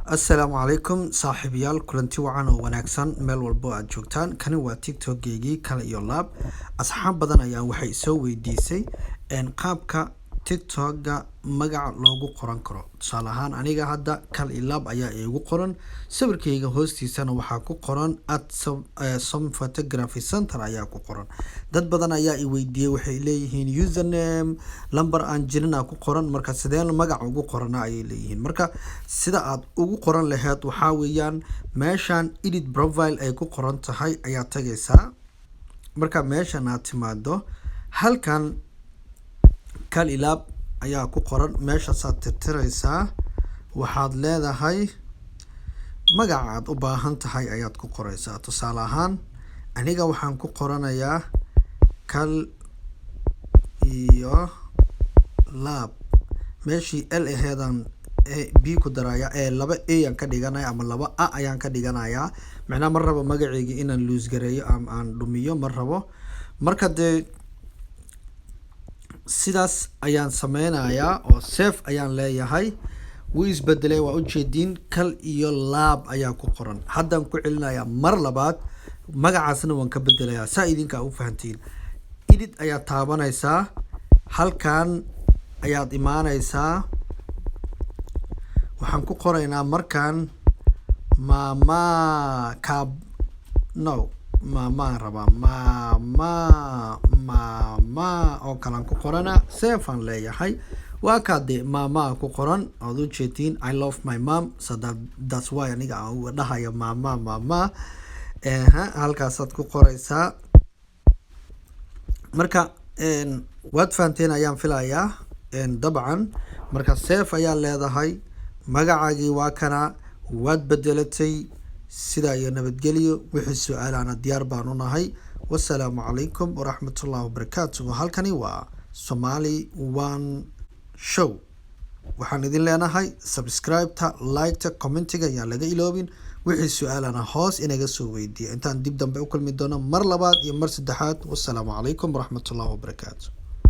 Assalaamu calaykum saaxiibayaal, kulanti wacan oo wanaagsan meel walbo aad joogtaan. Kani waa TikTok-geygii Kal iyo Laab. Asxaab badan ayaa waxay soo weydiisay qaabka TikTok-ga magaca loogu qoran karo. Tusaale ahaan, aniga hadda Kal iyo Laab ayaa iigu qoran, sawirkayga hoostiisana waxaa ku qoran @Som Photography Center ayaa ku qoran. Dad badan ayaa i weydiiyey, waxay leeyihiin username lambar aan jirin aa ku qoran, marka sideen magac ugu qorana ayay leeyihiin. Marka sida aad ugu qoran laheyd waxaa weeyaan meeshan "edit profile" ay ku qoran tahay ayaa tagaysaa. Marka meeshan aad timaado, halkan Kal iyo Laab ayaa ku qoran, meeshaasaad tirtiraysaa. Waxaad leedahay magaca aad u baahan tahay ayaad ku qoraysaa. Tusaale ahaan, aniga waxaan ku qoranayaa Kal iyo Laab. Meeshii L aheedaan B ku daraya ee laba A aan ka dhiganaya ama laba A ayaan ka dhiganayaa. Macnaha ma rabo magacayga inaan lose gareeyo ama aan dhumiyo, ma rabo. Marka dee sidaas ayaan sameynayaa oo save ayaan leeyahay. Wuu isbedelay, waa ujeediin, Kal iyo Laab ayaa ku qoran. Haddaan ku celinayaa mar labaad, magacaasna waan ka bedelayaa saa idinka u fahantiin. Edit ayaad taabanaysaa, halkan ayaad imaanaysaa. Waxaan ku qoraynaa markaan mama kab, no, maamaan rabaa, mama mama oo kalean ku qorana. Save aan leeyahay. Waa kaa dee, maamaa ku qoran, ood ujeediin. I love my mom, so that's why aniga aan uga dhahayo mama mama. Halkaasaad ku qoraysaa. Marka waad fahanteen ayaan filayaa dabcan. Marka save ayaa leedahay, magacaagii waa kana, waad bedelatay. Sidaa iyo nabadgelyo. Wixii su-aalana diyaar baan u nahay. Wasalaamu calaykum waraxmatullahi wabarakaatu. Halkani waa Somali One Show. Waxaan idin leenahay subscribe-ta, like-ta, comment-iga ayaan laga iloobin. Wixii su-aalana hoos inaga soo weydiiya. Intaan dib dambe u kulmi doono mar labaad iyo mar saddexaad, wasalaamu calaykum waraxmatullahi wabarakaatu.